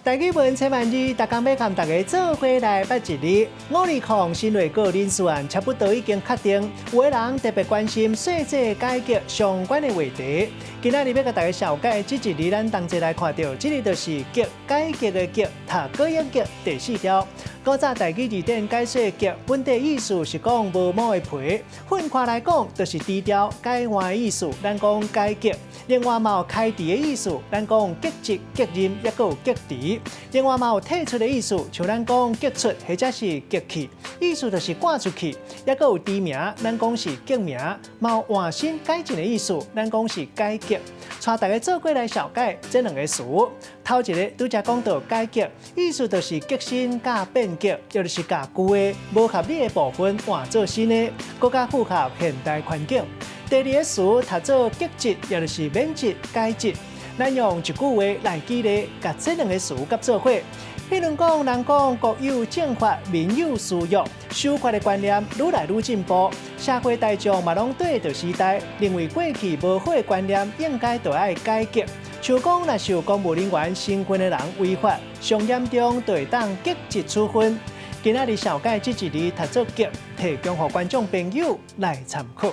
台語文千萬字，逐工欲佮大家做伙來捌一字。五二空新內閣人事案差不多已經確定，有的人特別關心稅制改革相關的話題。今仔日欲共大家紹介這一字，咱同齊來看著，這个就是革，改革的革，讀國語革第四條。古早台語字典解說革，本底意思是講無毛的皮，分開來講就是除掉、改換的意思，咱講改革。另外嘛有開除的意思，咱講革職、革任，抑閣有革除。另外嘛有退出的意思，像咱講革出或者是革去，意思就是趕出去。抑閣有除名，咱講是革名，嘛有換新改進的意思，咱講是改革。帶大家做伙來紹介這兩個詞。頭一个拄才講著改革，意思就是革新佮變革，就是共舊的無合理的部分換做新的，閣較符合現代環境。第二個詞讀做革職，也就是免職、解職。咱用一句話來舉例，共這兩個詞佮做伙。彼如講，人講國有政法，民有私約，守法的觀念愈來愈進步，社會大眾嘛攏綴著時代，認為過去無好的觀念應該著愛改革。像講，若受公務人員身份的人違法，上嚴重就會當革職處分。今仔日紹介這一字讀做革，提供予觀眾朋友來參考。